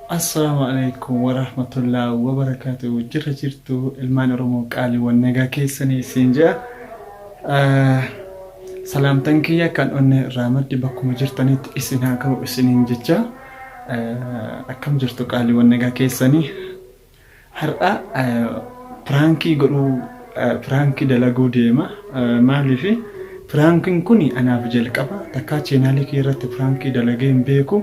Assalaamu alaikum warahmatullahi wabarakaatuh. Jirra jirtu ilmaan Oromoo qaaliiwwan nagaa keessanii isin jedha. Salaamtan kiyya kan onnee irraa maddi bakkuma jirtanitti isin haa ga'u isiniin jecha. Akkam jirtu qaaliiwwan nagaa keessanii. Har'a piraankii godhuu piraankii dalaguu deema. Maaliif piraankiin kun anaaf jalqaba takkaa cheenaalii kiyya irratti piraankii dalagee hin beeku.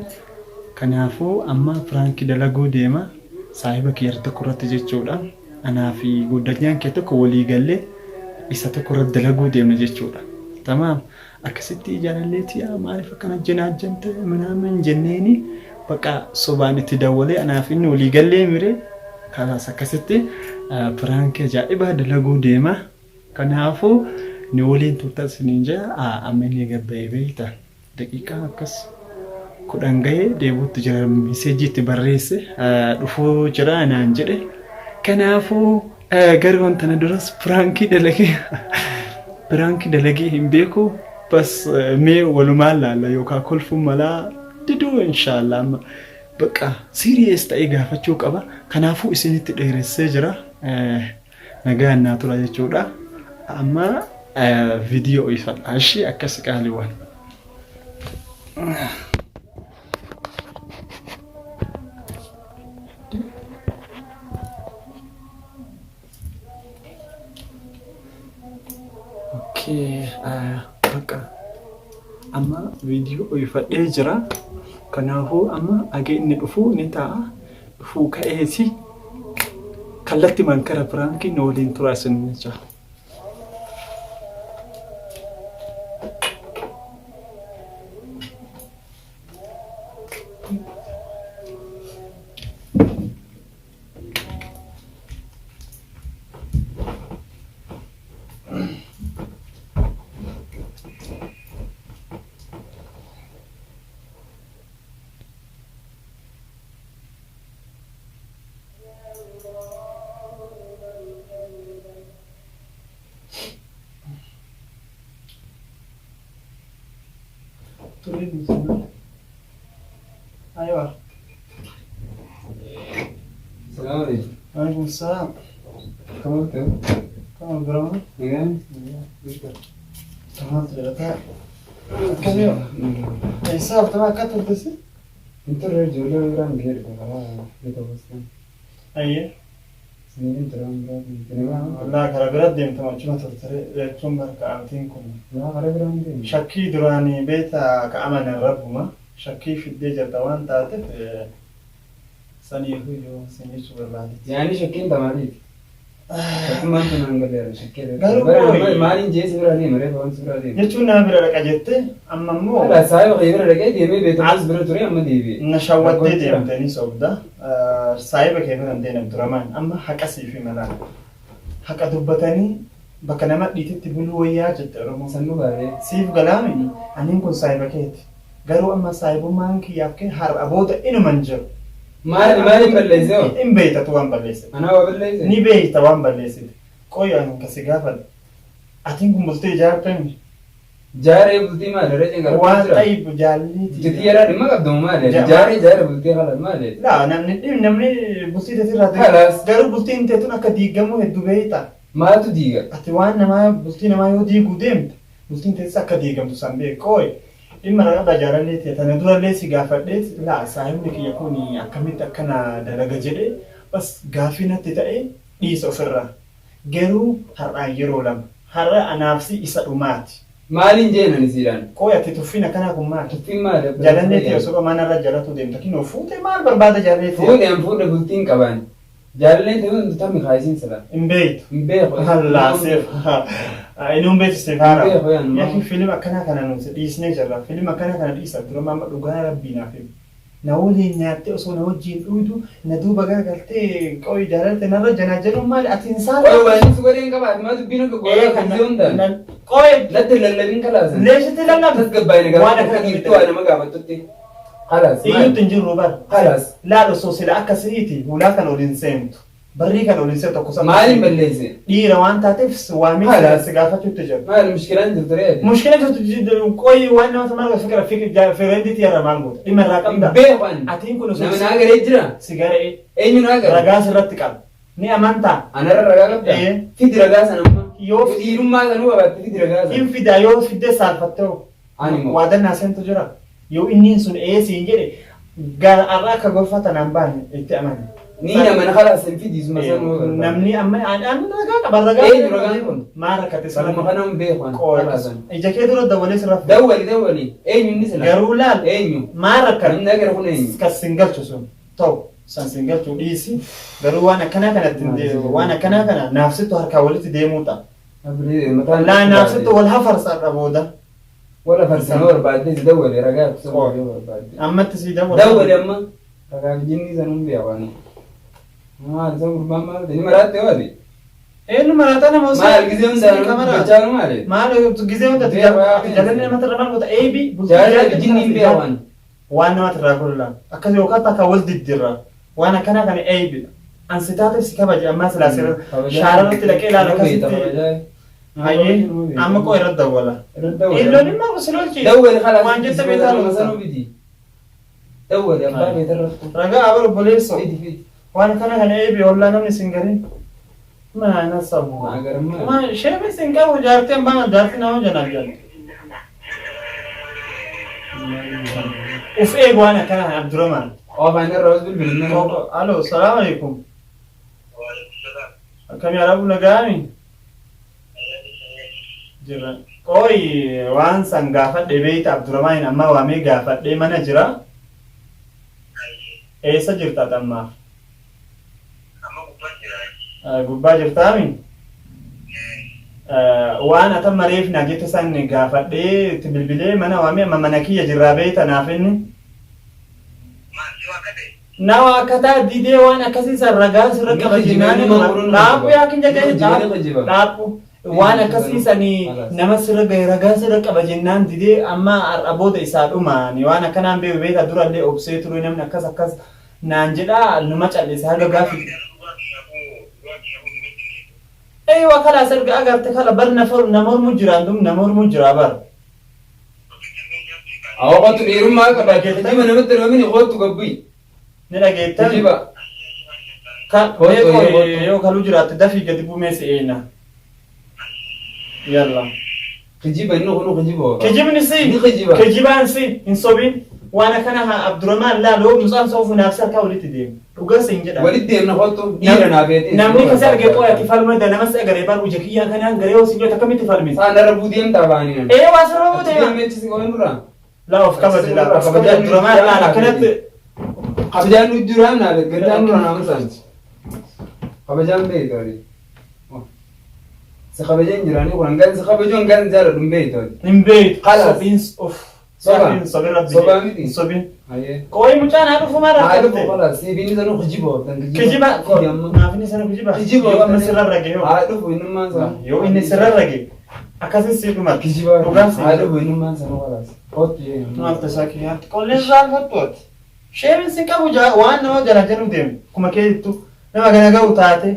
Kanaafuu amma piraankii dalaguu deema. Saahiba kiyya tokko irratti jechuudha. Anaa fi goddanyaan kee tokko walii gallee isa tokko irratti dalaguu deemna jechuudha. Tamaam. Akkasitti jaalallee tiyaa maaliif akkana jenaajjante minaamin jenneeni baqa sobaan itti dawwalee anaaf inni walii gallee mire kalaas akkasitti piraankii ajaa'ibaa dalaguu deema. Kanaafuu ni waliin turtan isiniin jedha amma inni gabbayee beekta daqiiqaa akkas 10 gahee deebuutti jira meseejii itti barreesse dhufuu jira naan jedhe. Kanaafuu garuu wanta na duras piraankii dalagee piraankii dalagee hin beeku bas mee walumaan laalla yookaan kolfuun malaa diduu inshaallah amma bakka siiriyees ta'ee gaafachuu qaba. Kanaafuu isinitti dheeressee jira. Nagaan naa tura jechuudha. Amma viidiyoo ifadha. Ishii akkas qaaliiwwan. Okay, bakka amma viidiyoo ifadhee jira. Kanaafuu amma hanga inni dhufu ni ta'a. Dhufuu ka'eeti kallatti mankara piraankii na waliin turaa isin jecha. Turee biisinaa. Aywa. Salaam alaikum. Waalaikum salaam. Akkam ooltan? Akkam Abdurrahman? Nagaan? Jirta? Tamaam jirataa. Akkam yoo? Eessaa haftama akka turte si? Hin turre ijoollee biraan gahee dhufe karaa beeta boostan. Ayyee. Isiniin ture waan biraatiin. Nagaa? Wallaa karaa bira deemtama achuma turte jechuun barka amantiin kun. Yaa karaa biraan deemu. Shakkii duraanii beekta ka amanan rabbuma. Shakkii fiddee jirta waan taateef saniifuu iyyuu sin jechuu barbaadeeti. Yaani shakkiin tamaatiiti. Shakkummaan tun hanga leera shakkee Garuu Bara qoyi. maaliin jee si biraa deema reefa waan si biraa deema. Jechuun nama bira dhaqa jettee amma immoo Haala saayiba kee bira dhaqee deemee beekamaas bira ture amma deebi'e. na shawwattee deemte ni sobda. Saahiba kee bira hin deemne Abdurrahmaan amma haqa siif hima laal. Haqa dubbatanii bakka nama dhiitetti buluu wayyaa jette Oromoon. San dhugaadhe. Siif galaami aniin kun saahiba keeti. Garuu amma saahibummaan kiyyaaf kee har'a booda inuma hin jiru. Maali maaliin balleesse hoo? Hin beekta tu waan balleessite. Anaa waa balleesse? Ni beekta waan balleessite. Qoyi ani ka si gaafadhu. Atiin kun bultii ijaartemi? Jaaree bultii maali? Ree cinqara Waan jira. xayyib jaallii Bultii yaraa dhimma qabdu moo maali? Jaaree jaare bultii haala maali? Laa namni namni bultii teetirraa Kalaas. garuu bultiin teetun akka diigamuu hedduu beekta. Maaltu diiga? Ati waan namaa bultii namaa yoo diiguu deemte bultiin teetis akka diigamtu san beek. Qoyi dhimma na qabda jaalallee tee tana durallee si gaafadheet laa saahibni kiyya kun akkamitti akkana dalaga jedhee bas gaaffii natti ta'e dhiisa ofirraa. Garuu har'aan yeroo lama. Har'a anaaf si isa dhumaati. Maaliin jeen ani siidhaan? Qoy ati tuffiin akkanaa kun maali? Tuffiin maali abba? Jaalallee tee osoo manarra jalatuu deemta kinoo fuutee maal barbaada jaalallee tee? Fuudhe an fuudhe bultiin qabaan. Jaalalleen tee hundi tammi kaayisiin sila. Hin beektu. Hin beeku. Allah siif. Inni hin beektu siif haara. Hin beeku yaan. Yaakin filim akkanaa kana nuti dhiisnee jirra. Filim akkanaa kana dhiisa. Dura amma dhugaa rabbii naaf himi. Na waliin nyaattee osoo na wajjiin dhuydu na duuba garagaltee qoy jaalaltee narra janaa jedhuun maali ati hin Qoy saalfattu. waan si godheen qaba ati maa dubbiin akka Ee goolaa kan kan hundaan. qoy Latti lallabin kalaasan. leeshitti lallabu. Tasgabbaa'ina Waan gaafa akkana akka giiftuu waa nama gaafattutti. Kalaas Iyyuutti hin jirru bar. Kalaas. Laal osoo sila akka sihiiti hulaa kan ol hin seentu. Barrii kana waliin si'a tokko sana. Maaliin balleesse? Dhiira waan taateef waamee Haala. si gaafachuutti jira. Maal mushkilaan jirtu ree? Mushkila jirtu qoyi waan namatti maal fikira fikira fireendii tiyarra maal goota? Dhimma irraa qabda. Beeku ani. Atiin kun osoo Nama naa garee jira. si garee Eenyu naa gara? ragaa sirratti qaba. Ni amantaa? Anarra ragaa qabda? Ee. Fidi ragaa sana amma. Yoo Dhiirummaa sanuu qabaatte fidi ragaa sana. hin fidaa yoo fidde saalfattee hoo? Ani moo. Waadannaa seentu jira. Yoo inni sun ee siin jedhe gara har'a akka gorfaa tanaan baane itti amane. Ni nama khalaas hin fidi suma sanuu barbaada. Namni amma ani ragaa qaba ragaa. Eenyu ragaan kun? Maal rakkate Sanuma sana? kana hin beeku ani. Khalaas ani. Ija kee dura dawwalee sirra fuudha. Dawwali dawwali. Eenyu inni sila? Garuu laal Eenyu? maal rakkate? Namni agara kun eenyu? Kan sin galchu sun ta'u san sin galchu dhiisi garuu waan akkanaa kanatti hin deemu waan akkanaa kana naafsittu harkaa walitti deemuu ta'a. Mataan Laa naafsittu wal hafarsa booda. Wala farsanoo barbaadde si dawwali ragaa ibsa yoo barbaadde. Ammatti sii dawwala. Dawwali amma ragaa jinni sanuun beeku ani. Maal isa gurbaan maal ta'e? Ni maraatte yoo ati? Eenyu maraataa nama osoo Maal gisee hunda nama dubbachaa maali? Maal gisee hunda Beeku ati jalalli namatti irra maal goota eebi Jaalala jinni hin beeku ani. waan namatti irraa godhu akkas yookaan takka wal diddirra waan akkanaa kana eebidha. Ansi taateef si kabaje ammaa silaa sirra shaararratti dhaqee ilaala akkasitti. Hayyee amma qoo irratti dawwala. Illoon immoo si lolchi. Dawwali khalaas. Waan jette beektaa Nama lolta. sanuu fidi. Dawwali abbaa beetarra. Ragaa abar obboleessoo. Fidi fidi. Waan kana kana eebi ollaa namni sin garin. Maana sabu. Agarummaa. Ma sheefi sin qabu jaartii abbaan jaartii nama janaan jaalti. Uf eegu waan akkana kana Abdurrahman. Oofaan irra os bilbilin nama. Alo, salaam alaikum. Akkami arabu nagaami? Jira. Qoy waan san gaafadhe beeyta Abdurrahman amma waamee gaafadhe mana jira. Eessa jirta ati ammaaf? Gubbaa jirtaami? Waan ata mareef naa jette san gaafadhee itti bilbilee mana waamee amma mana kiyya jirraa beeyta naaf inni. Nama akkataa didee waan akkasii san ragaa sirra qaba jennaan dhaabbu yaakin jedhee dhaabbu waan akkasii sanii nama sirra gahe ragaa sirra qaba jennaan didee amma har'a booda isaa dhumaani waan akkanaan beeku beekta durallee obsee ture namni akkas akkas naan jedhaa numa callise haga gaafi. Eeywa kalaas erga agarte kala bar na mormu jiraan dum na mormu jiraa bar. Awwa qottu dhiirummaa qabaate kijiba namatti roobini qottu gabbuyi. Ni dhageettan. Kijiba. Ka Kottu, beekoo kottu. yoo kaluu jiraatte dafii gadi buumee si eena. Yalla. Kijiba inni kunu kijiba oofa. Kijibni si. Ni kijiba. Kijibaan si hin sobin. Waan akkana haa Abdurrahman laaloo mucaan soofu naaf harkaa walitti deemu. Dhugaa siin jedha. Walitti deemna kottu dhiira naa feetee. Namni kasi argee qo'ati falma da namas agaree bar ija kiyyaa kanaan garee osoo hin akkamitti falmisa. Saan irra buu deemtaa baanii nan. Ee waa sirra Achi buute. deemee achi si qo'an dura. Laa of kabaji laa. Of kabaji Abdurrahman laal akkanatti. Kabajaan nu duraan naa beek gandaan dura naa musaan. Kabajaan beektu ati. Si kabajeen jiraanii kun hangaan si kabajuu hangaan jaaladhu hin beektu ati. Hin beektu. Kalaas. Sobiin of. Soba. Sobiin sobin rabbi. Sobaa miti. Sobiin. Hayyee. Qo'i mucaan haa dhufu maal Haa dhufu rakkatte? kalaas siif inni sanuu kijiba ooftan Kijiba. Fidi amma. Naaf inni sana kijiba. Kijiba Yoo amma ooftan. sirra rage yoo. Haa dhufu innummaan sana. Yoo inni sirra rage akkasis si dhumata. Kijiba. Dhugaan si. Haa dhufu innummaan sanuu kalaas. Kottu jee. Maal tasaa kiyyaatti qolleen saalfattu ati. Sheemin sin qabu waan nama jala jedhu deemu. Kuma keettu nama gana ga'u taate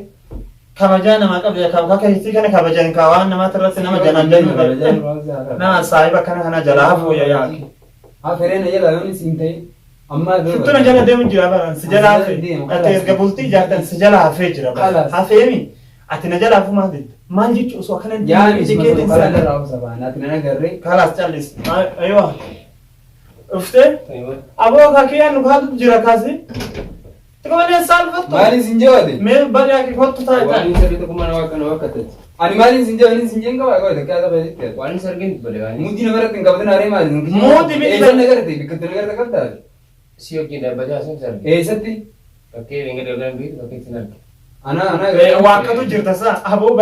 kabajaa namaa qabdi akka keessi kana kabajan kaa waan namaatti irratti nama jalaan jedhu nama saahiba akkana kana jalaa hafuu yaaki. Haa fereen jala yoon isin ta'e amma Shittuna jala deemu jira baran si jala hafee. Ati erga bultii ijaartan si jala hafee jira bara. Kalaas. Hafeemi ati na jala hafuu maal didda? Maal jechuu osoo akkana Yaani ija keetiin kalaan sana. irraa obsa baana ati nan agarree. Kalaas callis. Aywa. Dhuftee? Aboo kakiyyaan nu kaatu jira kaasi. Xiqqoo saalfattu. Maaliin sin jawaate? Mee bari akka kottu taa'e taa'e. Waan sirriitti kuma nama akkana wakkatatti. Ani maaliin sin jawaate sin jeen qabaa qabaa takkaa lafa jetti. Waan sargin bale waan Muudii nama irratti hin qabatin haree maali? Muudii miti. Eessan agarte? Bikka itti agarte qabdaa? si wajjin dhaabbatee haasa'in sarge. Eessatti? Bakkee hin gadi beektu bakkee itti arge. Ana ana Waaqatu jirta saa aboo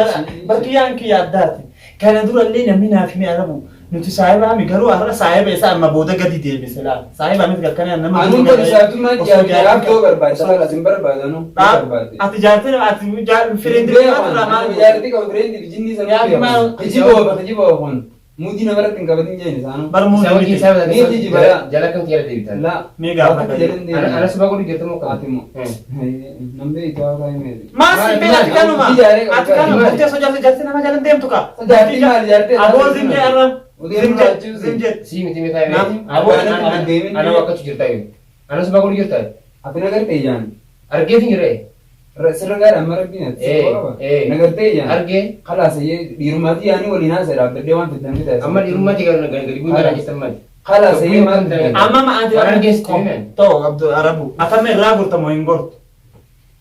barkiyyaan kiyya addaati. Kana durallee namni naaf hime arabu nuti saahibaami garuu har'a saahiba isaa amma booda gadi deebise laata. Saahiba miti akkana nama Anuun bari saayibtummaa dhiyaate yaabdoo barbaada. Kalaas hin barbaadanu. Barbaade. Ati jaartii ati fireendi irraa maal Jaartii qaba fireendi bijinni sana. Yaa maal- Kijiba oofa kijiba oofa kun. Muudii namarratti hin qabatin jeen isaanuu. Bar Isaa muudii wajjin miti. isaa Ni jijjiibara. jala kamti jala deebitan. Laa. Mee gaafata. Jala hin deemne. Ana subaa godhu jirtu moo Ati immoo. Nan beektu haa ta'e meeti. Maal si beela ati kanuma? Ati kanuma bultee osoo jaarsa jaarsi nama jala deemtu ka. Jaartii maali jaartee? Aboo zimjee irra. Zimjee zimjee. Si miti miti taa'ee. Aboo Ana wakkatu jirta yoo. Ana subaa godhu jirta. Ati nagartee ijaan. Argeetiin jiree. Sirra gaadha amma rabbiin ati. Nagartee ijaan. Argee. Kalaas dhiirummaatti yaanii waliin haasa'e dhaabbadhee waan fiddan bita. Amma dhiirummaatti gadi bu'uu gara jettan maali? Kalaas eeyyee maal fiddan? Amma ma'aati. Waan argeessitu himeen. Ta'u Abdul Arabu. Atama irraa gurta moo hin gortu?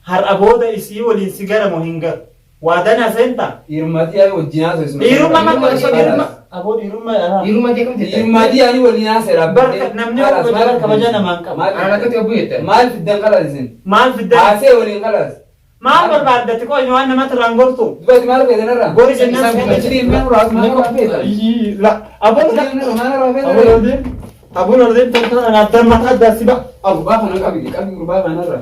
Har'a booda isii waliin si gara moo hin garu? Waadanaa seentaa? Dhiirummaatti yaanii wajjin haasa'e. Dhiirummaa maal osoo dhiirummaa? Aboo dhiirummaa. Dhiirummaatti akkam jettan? Dhiirummaatti yaanii waliin haasa'e dhaabbadhee. Barka namni tokko jala kabaja namaan qaba. Ana akkatti obbo jettan. Maal fiddan kalaas isin? Maal fiddan? Haasa'e waliin kalaas. Maal barbaaddati qoy waan namatti irraan gortu? Dubarti maal feetan irraa? Gori jennaan Achi deemnee muraasa maal irraa feetan? La aboo Achi deemnee maal irraa feetan? aboo ordeen aboo ordeen toltaan ana addaan mataa addaa si ba. Gurbaa kana qabi qabi gurbaa kana irraa.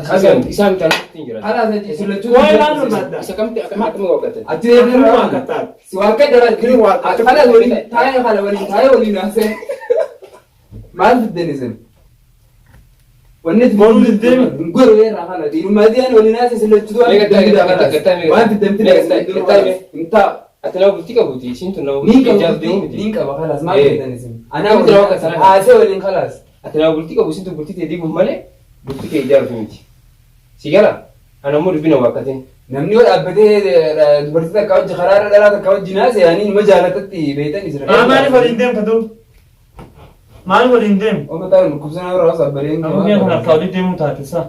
Isaan miti anatti hin jiran. Kalaas achi sillachuu. Waa'ee maal barbaadda? Isa kamti akkam akkam wakkatan? Achi deemnee Akkuma irraa. waakkataa. Si waaqqa dara kalaas waliin taa'ee kala waliin taa'ee waliin haasa'e. Maal fiddan isin? Wanni Goruu diddeemi. Goru irraa kana dhiirummaatti yaani waliin haasa'e sillachuu waan fiddan fida waan fiddan fida hin taa'u. Ati nama bultii qabuuti isiin tun nama Niin bultii qaba ijaartu deemu miti. niin qaba kalaas maal fiddan isin? Anaa Kamti waliin nama kana? haasa'e waliin kalaas. Ati nama bultii qabu isiin tun bultii ta'e diiguuf malee bultii kee ijaaruuf miti. Si gala? Ana immoo dubbina waakkatiin. Namni yoo dhaabbatee dubartii takka wajji karaa irra dhalaa takka wajji naase yaani nama jaalatatti beektan isra. Maaliif waliin deemta duuba? Maaliif waliin deemu? Oma taa'u dhukkubsana irraa osoo abbareen. Aboo mi'a kun harkaa olii deemuu taate sa.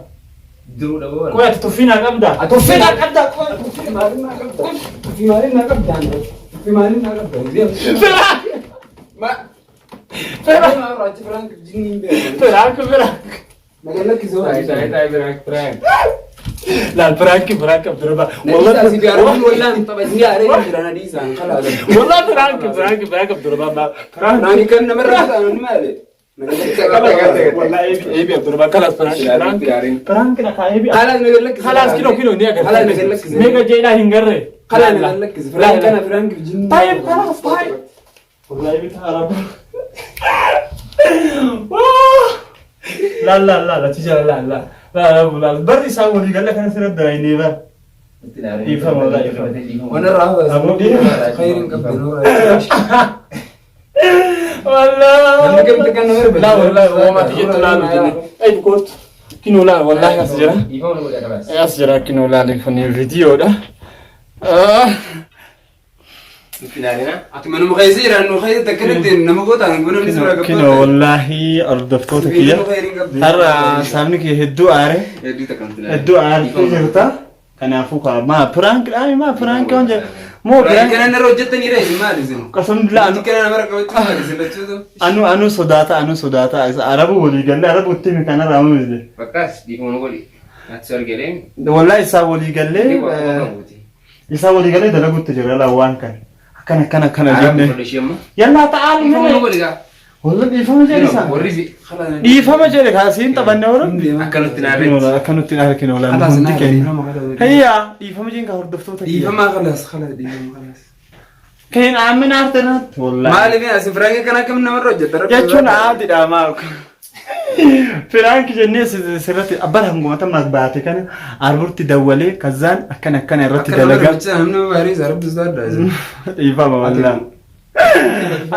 Duruu dhaboo. Qoy ati tuffii naa qabda. Tuffii naa qabda. Tuffii maaliin naa qabda? Tuffii maaliin naa qabda? Tuffii maaliin naa qabda? Ma. Fira. Achi biraan jinni hin beeku. Piraank piraank. Nagan lakkisoo. Laal piraank piraank Abdurrabaa. Wallah si biyaaruu wallaan taphatii yaaree jira na dhiisaan kalaas. Wallah piraank piraank piraank Abdurrabaa. Piraank. Naani kan namarraa ta'an maali? Wallah eebi eebi Abdurrabaa kalaas piraank piraank. Piraank na kaa eebi. Kalaas nagan lakkisoo. Kalaas kilo kilo ni agarra. Kalaas nagan lakkisoo. Meeqa jeedhaa hin garre. Kalaas nagan lakkisoo. Firaank kana firaank jinni. طيب خلاص طيب والله بتهرب لا لا لا لا تجي لا لا لا لا لا بري ساوي قال لك انا سرد عيني بقى يفهم والله يفهم. وانا الرابع أبو دي. خير قبل والله لما كنت كان نمر لا والله هو ما تجي تلعب اي بكوت كينو لا والله اسجرا Dhiifama nama godha kalaas. اسجرا كينو لا لفني فيديو ده آه. Nutti ilaalina. Ati manuma keessa jiraannu keessa takkanatti nama gootaan guna inni suuraa كينو والله ardaftoota kiyya har'a saamni kiyya hedduu aare Hedduu takkanatti hedduu aartee jirta kanaafuu kaa maa piraank dhaami maa piraank waan jedhu moo Piraank piraank kana narra hojjettanii reessi maali isin? qasam bilaa Anu kana nama rakkoo maali isin lachuutu? anu anu sodaata anu sodaata isa arabu walii galle arabu itti himi kana raamu miti Bakkaas dhiifama nu godhi. Ati si argelee. wallahi isaa walii gallee isaa walii galee dalaguutti jira laa waan kana akkana akkana akkana Arabu jenne godhe ishee amma. yallaa ta'aali Dhiifama nu mee godhi gaa. walla dhiifama jedhe isaa Warri dhiifama jedhe kaasiin taphanne warra akka nutti ilaalee. akka nutti arginu olaan hundi keenya hayyaa dhiifama jeen ka hordoftoota kiyya Dhiifama kalaas kalaas dhiifama kalaas. Keen aamin aartanaatti wallahi Maaliif asin firaank kana akkam namarra hojjetta? jechuun aadidha maal Firaank jennee sirratti abbaan hangumata baate kana arburti dawwalee kazaan akkana akkana irratti dalagaa Namni baarii isaa rabbi sodaadha isin. dhiifama wallah.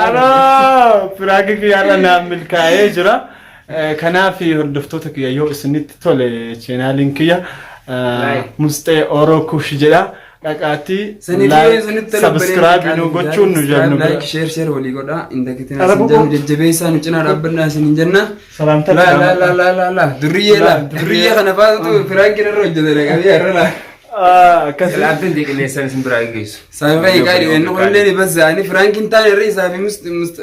Aloo firaank kiyyaarra naan milkaa'ee jira. Kanaaf hordoftoota kiyya yoo isinitti tole cheenaaliin kiyya Mustee Oroo Kush jedha. Dhaqaatii subscribe nu gochuun nu jennu bira. Like share share walii godha. Indakitina Arabu isin jennu jajjabeessaa nu cinaa dhaabbannaa isin hin jenna. Salaamtaa La la la la la la durriyyee la durriyyee kana faatu firaankiin irra hojjetame qabee har'a la. Akkasii. Salaamtiin qilleensaan isin biraa geessu. Saafii gaarii inni kunillee ni basa ani firaankiin taane irra isaa fi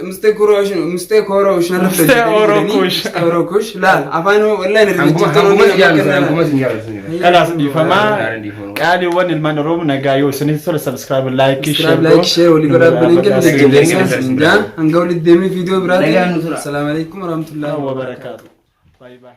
mustee koroo mustee koroo shan Mustee Oroo Kush. Mustee Oroo Kush laal afaan wallahi ni Hanguma hanguma si jaalatu hanguma si jaalatu. Kalaas dhiifamaa qaaliiwwan ilmaan Oromoo nagaa yoo isinitti tole subscribe like share Subscribe, like, share walii godhaa abboleen kennu jajjabeessaa isin jaa hanga walitti deemee viidiyoo Nagaan nu biraatiin. tura. Salaamu alaikum warahmatullahi wabarakaatu. Bye bye.